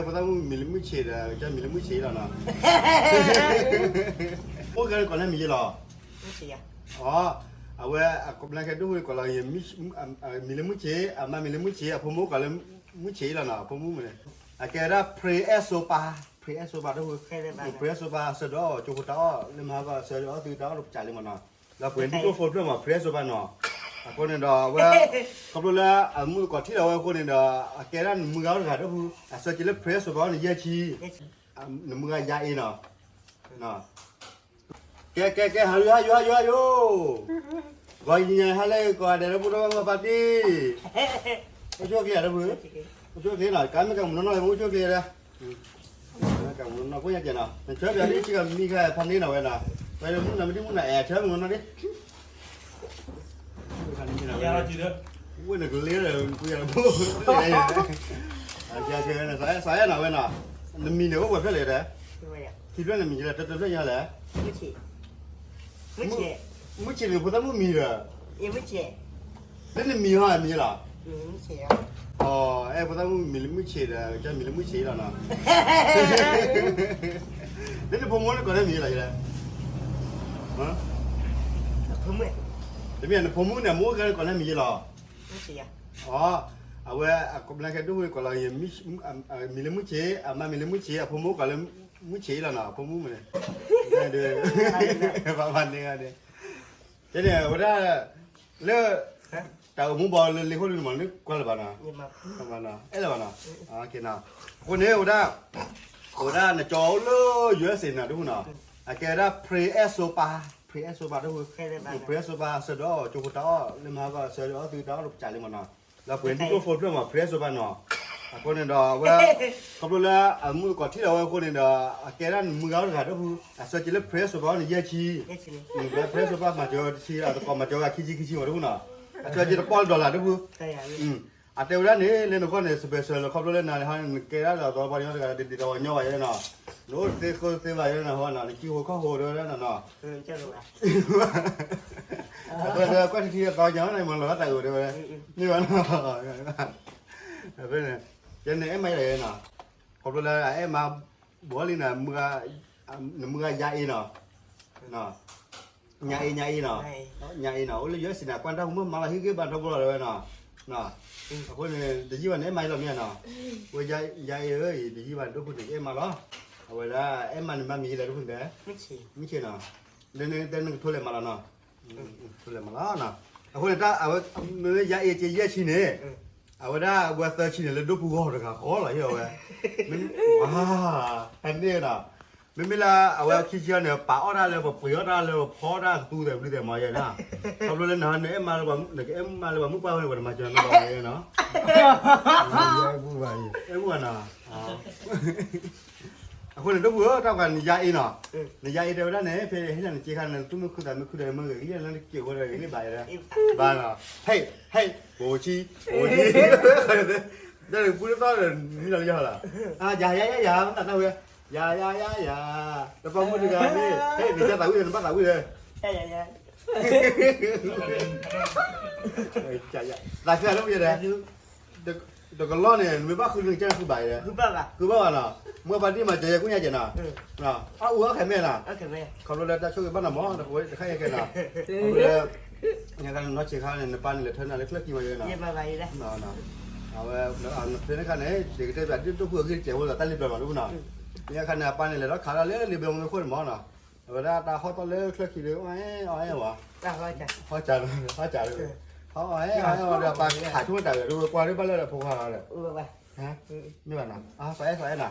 ဖိသၣ်မုၣ်မံၤလၢမုၢ်ဆ့းဒီး ကမံၤလၢမုၢ်ဆ့းလီၤနီၤ. အိၣ်ကဲကိးန့ၢ်မံၤယဲလီၤ. အီ, အဝဲအကဘျါခဲဒိၣ်ဃိကိးလီၤ မံၤလၢမုၢ်ဆ့း, အမါမံၤလၢမုၢ်ဆ့း, အဖိမုၣ်ကိးလၢမုၢ်ဆ့းလီၤနီၤ, အဖိမုၣ်မ့ၢ်န့ၣ် အကဲဝဲဒၣ် ဖရဲးအဲၣ်စိပၤ, ဖရဲးအဲၣ်စိပၤဒိၣ်ဃိ, ဖရဲးအဲၣ်စိပၤ အဆၢဒိးအီၣ် ကၠိဖိတၢ်အီၣ်လၢမၤဟါကီၢ် အဆၢဒိးအီၣ်သုတၢ်အီၣ်တပစးလံမးနီၤ, ဒီးပှ့ၤဒံကျိၣ်ဖိဖျၢၣ်မး ဖရဲးစိပၤနီၤ, အဃိန့ၣ်ဒီးအဝဲ ခီဖျိလၢအမုၣ်ကီးထံၣ်လီၤဝဲအဃိန့ၣ်ဒီး အကဲဒၣ်နမုၢ်ဂၤအိၣ်တဂၤဒိၣ်ဃိ အဆၢက့ၤလၢ ဖရဲးစိပၤအီၣ်န့ၣ် ယဲၢ်ဆံ, နမုၢ်ဂၤယါအ့နီၤ, ကဲ ကဲ ကဲ ဟးယိ ဟးယိ ဟးယိ ဟးယိ, ဂီၤအံၤညါဟါလၢကီးဒဲးလၢပူၤဒီးဝဲပၢ်တံၢ်, အိၣ်ဆူၣ်အိၣ်ချ့ဧါလၢပူၤ, အိၣ်ဆူၣ်အိၣ်ချ့နီၤ, ကမ့ၢ်ကမူၤနီၢ်နီၢ် အိၣ်ဆူၣ်အိၣ်ချ့ဒီး, ကမူၤနီၢ်နီၢ် ကိၣ်ညါကဲနီၤ, နဆၢပၠးဒ်ဆံကမံခါဖးန့ၢ်နီၤဝဲနီၤ, ဝဲလၢမုၢ်နၤမ့ၢ်ဒ်မုၢ်နၤအဲၣ်ဆၢမုၢ်နီၢ်နီၢ်ဒ် ဝဲနကလ့လၢ ကွံာ်ယၤတဘိ, စးအဲၣ်နီၤဝဲနီၤ, နမံၤန့ၣ်အိၣ်ပှဲၤဖျၢၣ်လဲၣ်ဒီး, ခံဖျၢၣ်နမံၤလဲၣ် တဖျၢၣ်ညါလဲၣ်, မုၢ်ဆ့ၣ်န့ၣ်ဖိသၣ်မုၣ်မံၤဒီး, လၢနမံၤဟီမံၤလီၤ, အီ, အဲၣ်ဖိသၣ်မုၣ်မံၤလၢမုၢ်ဆ့ၣ်ဒီး ကမံၤလၢမုၢ်ဆ့ၣ်လီၤနီၤ, လၢနဖိမုၣ်န့ၣ်ကိးန့ၢ်မံၤလဲၣ်, တမ့ၢ်နဖိမုၣ်န့ၣ် အမိၢ်ကဲန့ၣ်ကိးန့ၢ်မံၤယဲလီၤ, အီ, အဝဲအကဘျါခဲဒိၣ်ဃိကိးလီၤ မံၤလၢမုၢ်ဆ့ၣ်, အမါမံၤလၢမုၢ်ဆ့ၣ်, အဖိမုၣ်ကိးလၢမုၢ်ဆ့ၣ်လီၤနီၤ, အဖိမုၣ်မ့ၢ်န့ၣ်, ဘၣ်ဘၣ်န့ၣ်ဂၤန့ၣ်, ကဲန့ၣ် အဝဲဒၣ် လၢ တၢ်အိၣ်မူဘၣ်လၢလ့ခိၣ်ဒုန့ၣ်မး နကွၢ်လၢၤဘၣ်နီၤ, အဲၣ်လၢၤဘၣ်နီၤ, အဃိန့ၣ် အဝဲဒၣ် အဝဲဒၣ်နကၠီအိၣ်လၢ ယူအက်စ့ၣ် နီၤ ဒိၣ်ဃိနီၤ, အကဲဝဲဒၣ် ဖရဲးအဲၣ်စိပၤ, ဖရဲးအဲၣ်စိပၤဒိၣ်ဃိ, ဖရဲးအဲၣ်စိပၤ အဆၢဒိးအီၣ် ကၠိဖိတၢ်အီၣ်လၢမၤဟါကီၢ် အဆၢဒိးအီၣ်သုတၢ်အီၣ်တပစးလံမးနီၤ, ဒီးပှ့ၤဒံကျိၣ်ဖိဖျၢၣ်မး ဖရဲးအဲၣ်စိပၤနီၤ, အဃိန့ၣ်ဒီးအဝဲ ခီဖျိလၢအမုၣ်ကီးထံၣ်လီၤဝဲအဃိန့ၣ်ဒီး အကဲဒၣ်နမုၢ်ဂၤအိၣ်တဂၤဒိၣ်ဃိ, အဆၢက့ၤလၢ ဖရဲးစိပၤအီၣ်န့ၣ် ယဲၢ်ဆံ, ဖရဲးစိပၤမၤစၢၤတဆံ အတကိးမၤစၢၤဂၤခံဆံခံဆံမး ဒိၣ်ဃိနီၤ, အဆၢက့ၤတပီၢ်လၢ dollar ဒိၣ်ဃိ အတဲဝဲဒၣ်န့ၣ် လၢနဃီန့ၣ် special လၢခီဖျိလၢနၤန့ၣ် နကဲဒၣ်ဒီးသီပှၤကညီတဂၤ တဒ်သိးပှၤကညီဘၣ်ယဲနီၤ, နအိၣ်တသ့ဃိသ့ဘၣ်ယဲနီၤ ဟီနီၤ နကံၢ်ဃိခီၣ်ဃိတဲဝဲဒၣ်နီၤနီၤ, အဃိကွၢ်ထံထံသီညါန့ၣ် မၤလီၤတၢ်အုးတဲဝဲ, မ့ၢ်ဘၣ်နီၤ, အဃိန့ၣ် ယဲန့ၣ်အဲၣ်မါယဲနီၤ, ခီဖျိလၢအအဲၣ်မါ ဘီလံနီၤ, နမုၢ်ဂၤယါအ့နီၤ ညါအ့ ညါအ့နီၤ, ညါအ့နီၤ အိၣ်လၢ ယူအက်စ့ၣ် န့ၣ် ကွၢ်တၢ်ဟူမၢမါလီၤ ဟ့ၣ်ဂံၢ်ဘါထီဘိလီၤဝဲနီၤ, အဃိန့ၣ် တယံာ်ဘၣ်န့ၣ် အဲၣ်မါယဲလီၤမ့ၢ်နီၤ, ဝဲယါအ့ဧၢ တယံာ်ဘၣ်န့ၣ် ဒိၣ်ဖုန့ၣ် အဲၣ်မါလီၤ, အဝဲဒၣ်အဲၣ်မါန့ၣ် မါမံၤယဲလဲၣ် ဒိၣ်ဖုန့ၣ်တဲ, မုၢ်ဆ့ၣ်နီၤ, လၢနတဲနကထိလဲၤမါလီၤနီၤ, ထိလဲၤမါလီၤနီၤ, အဃိန့ၣ် တၢ်အဝဲ မ့ၢ်ယါအ့က့ယဲၢ်ဆံန့ၣ် အဝဲဒၣ်အဝဲသၢဆံန့ၣ် လၢဒိၣ်ပူၤဂီၢ်တဂၤဃီလီၤ ဟ့ၣ်အီၤဝဲ, မ့ၢ်, ဟဲန့ၣ်နီၤ, မ့မ့ၢ်လၢအဝဲခံဆံအီၤန့ၣ် ပာ်အီၣ်တၢ်လၢပှ့ၤအီၣ်တၢ်လၢပဖီတၢ်သူသဲးဘျုးသဲးမၤယဲနီၤ, ခီဖျိလၢနဟဲနအဲၣ်မါလၢ နကအဲၣ်မါလၢပှၤမုၣ်ပှၢ်ဝဲန့ၣ် ပှၤတမၤစၢၤနဘၣ်မၤယဲနီၤ, အဲၣ်မါနီၤ အဃိန့ၣ် ဒိၣ်ပူၤဧၢ တၢ်ပှၤနယါအ့နီၤ, နယါအ့တဲဝဲဒၣ်န့ၣ် ဖဲဟ့ၣ်လီၤနစ့ခါန့ၣ် သူၣ်မ့ၢ်ခုသးမ့ၢ်ခုဒီး မ့ၢ်ဂ့ၤလၢနတက့ၤဝဲဒီးဂ့ၤလၢဘၣ်ယဲ, ဘၣ်နီၤ, ဟဲ ဟဲ ပိာ်ဆံ ပိာ်ဆံ, တၢ်တပူၤတသီၣ်ဒီး မံလီၤလၢယီၤလီၤ, ယၤယၤယၤယၤ မ့ၢ်တၢ်တၢ်ဝဲ, ယၤယၤယၤယၤ, တပှၢ်မုၣ်တဂၤမ့ၢ် ဟဲ နကသးဝံၣ်ဒီး နဘၣ်သးဝံၣ်ဒီး သးခုလၢပယဲဒၣ်, တကလီၢ်န့ၣ် နမ့ၢ်ဘၣ်ဃုန့ၣ် ကစၢ်ဃုဘၣ်ယဲ, ဃုဘၣ်ဘၣ်နီၤ, မ့ၢ်ပှၤဒ်မၤစၢၤယဲကိၣ်ညါကဲနီၤ, အအိၣ်အီၣ်ခဲမဲာ်နီၤ, ခီဖျိလၢတၢ်ဆိၣ်ဂ့ၤဘၣ်နီၤမး တခါယဲကဲနီၤ, ခီဖျိလၢ ညါခါန့ၣ် နီၢ်ဆံးခါန့ၣ် နပၢ်န့ၣ်လဲၤထၢနၤလၢချၢၣ်ခံမးယဲနီၤ, အဝဲ နဖဲန့ၣ်ခါန့ၣ် ယကတဲဘၣ်ဒ်ဒိၣ်ဖုၣ် အဂ့ၢ်တစဲးဖိလီၤ တၢ်လ့ပျၢၤမး ဒိၣ်ပူၤနီၤ, ညါခါန့ၣ် အပၢ်န့ၣ်လဲၤထီၣ်ခးတၢ်လၢလ့ဘဲမူခိၣ်န့ၣ်မးနီၤ, အဝဲဒၣ်တၢ်ဟီၣ်သီၣ်လၢချၢၣ်ခံဒီး အီၣ်အဲၣ်အီၣ်အဲၣ်ဝဲ, ဟီၣ်စး ဟီၣ်စး ဟီၣ်အီၣ်အဲၣ်အီၣ်အဲၣ်ဝဲဒီး ပၢ်ခးဆိကတၢ်ဒီး ကွၢ်ဒ်ဘၣ်လၢဒီးဖိခွါလီၤဒီး မ့ၢ်ဘၣ်နီၤ, စီၤအဲၣ် စီၤအဲၣ်နီၤ,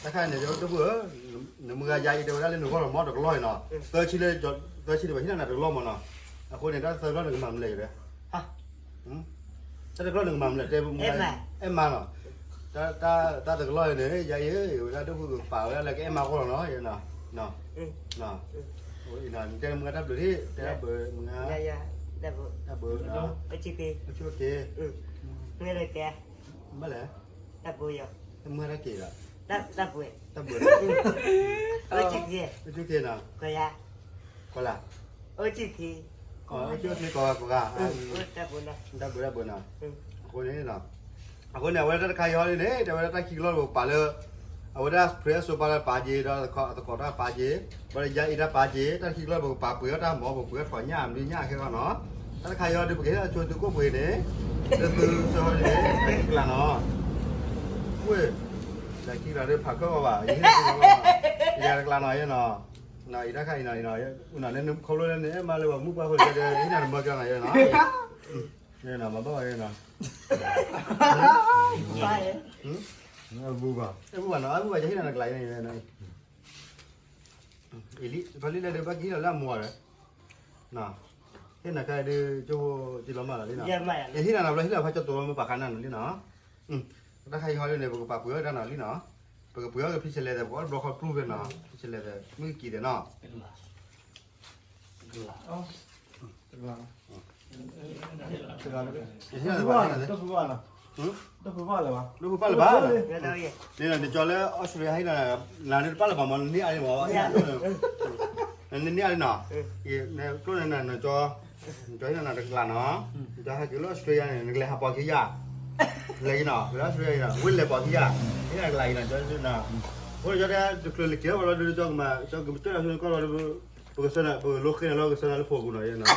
တၢ်ခါန့ၣ် ဒိၣ်ပူၤဧၢ, နမုၢ်ဂၤယါအ့တဲဝဲဒၣ်လၢနဂီၢ်လီၤမး တကလီၢ်အံၤနီၤ, သၢဆံလၢ သၢဆံန့ၣ် ပှၤဟ့ၣ်နၤတကလီၢ်မးနီၤ, အဃိန့ၣ် တၢ်သၢကလီၢ်န့ၣ်ကမၤမနုၤလဲၣ်ဒီး တၢ်တကလီၢ်န့ၣ်ကမၤမနုၤလဲၣ် တဲ အဲၣ်မါနီၤ, တၢ်တကလီၢ်န့ၣ် ယါအ့ ဝဲဒၣ်ဒိၣ်ပူၤကပာ်ဝဲဒၣ်လၢကအဲၣ်မါဂီၢ်လီၤနီၤ, တဲမုၢ်ဂၤတၢ်ဘျုးထံၣ် တဲဘၣ်မုၢ်ဂၤ, တၢ်ဘျုး, အိၣ်ဆူၣ်ချ့, ဘၣ်လဲၣ်, တၢ်ဘျုး, တၢ်ဘျုး, အိၣ်ဆူၣ်ချ့နီၤ, ကီးလၢ်, အိၣ်ဆူၣ်ချ့ ကီးဂၤကီးဂၤ, တၢ်ဘျုး တၢ်ဘျုးနီၤ, အဃိန့ၣ် အဃိန့ၣ် အဝဲဒၣ်တၢ်တခါအံၤဟီဒ်န့ၣ် တဲဝဲဒၣ်တၢ်ခံကလီၢ်ပကပာ်လၢ အဝဲဒၣ် spray အစိပာ်လၢပာ်က့ၤ ဒီးသကိးတၢ်ပာ်က့ၤ ဘၣ်ဒီးယါအံၤတၢ်ပာ်က့ၤ တၢ်ခံကလီၢ်ပကပာ်ပှ့ၤအီၣ်တၢ်မီၤ ပပှ့ၤအီၣ်ထီၣ်ညၣ်မနုၤညၣ်ခဲခီနီၤ တၢ်တခါအံၤဟီဒ် ပကဟ့ၣ်လီၤဆိသုကိၣ်ပှ့ၤန့ၣ် လၢသုဆၢဟီဒ်န့ၣ် တၢ်ခံကလီၢ်နီၤ ဝ့ၢ် တၢ်ခံကလီၢ်ဒ်ဖးခၢၣ်ဂီၢ်ဘၣ် ယဟ့ၣ်လီၤ ယတကလီၢ်နီၤ ယနီၤ နီၤ ယတၢ်ခါအံၤနီၤ ယနီၤ နခီဖျိလၢန့ၣ် မၤလၢပှၤမုၣ်ပှၢ်ဖိလၢ ယဟ့ၣ်နၤတမၢကလီၢ်နီၤ ယနီၤ ယနီၤ မၤဘၣ်ဝဲယနီၤ အဘူဘၣ် အဘူဘၣ်နီၤ အဘူဘၣ် ယဟ့ၣ်နၤတကလီၢ်အံၤန့ၣ် အံၤလံ ပှၤလံလဲၣ်ဒီး ဘၣ်ကဟ့ၣ်လီၤလၢအမိၢ်ဒီး ဟ့ၣ်နၤခါအံၤဒီး ကၠိဖိက့ၤလီၤမၢ်လီၤလံနီၤ ယဟ့ၣ်နၤနီၤ ဘျီဟ့ၣ်လီၤဖးကၠီတိၤလီၤမ့ၢ်ပာ်ခါနၤနီၤလံနီၤ တၢ်ခါအံၤဟီဒ်န့ၣ် ပကပာ်ပှ့ၤအီၣ်တၢ်နီၤလံနီၤ ပကပှ့ၤအီၣ်က့ၤဖံဆဲးလဲၤသဲး ပကအီၣ်တဘျီခီပျူၢ်ဖဲနီၤ ဖံဆဲးလဲၤသဲး မုၢ်ကကံၤသဲးနီၤ ဒိၣ်ဖုပၢ်လၢၤဘၣ် န့ၣ်နကၠီလၢအီစထြ့လယါဟံၣ်နၤ နၤန့ၣ်တပၢ်လၢၤဘၣ်မး နန့ၢ်အါန့ၣ်မး နန့ၢ်အါန့ၣ်နီၤ နကျိန့ၣ်နကၠီ နကၠီဟံၣ်နၤနတကလးနီၤ နကၠီဟဲက့ၤလၢအီစထြ့လယါန့ၣ် နကလဲၤဟးပှၤခံယါ လဲၤက့ၤနီၤ လၢအီစထြ့လယါနီၤ ဝ့ၢ်လဲၤပှၤခံယါ ဟံၣ်နၤတကလးအံၤနီၤ ကၠီနီၤ ဖိလၢကၠီတဲတချုးလၢက့ၤလီၤဘၣ်လီၤဒုး ကၠီကမၤ ကၠီကမၤကၠီလီၤဆူနကီၢ်လီၤဒုး ပကဆၢနၤ ပကလိဃ့နၤလီၤ ကဆၢနၤလၢဖိပူၤနီၤ ယနီၤ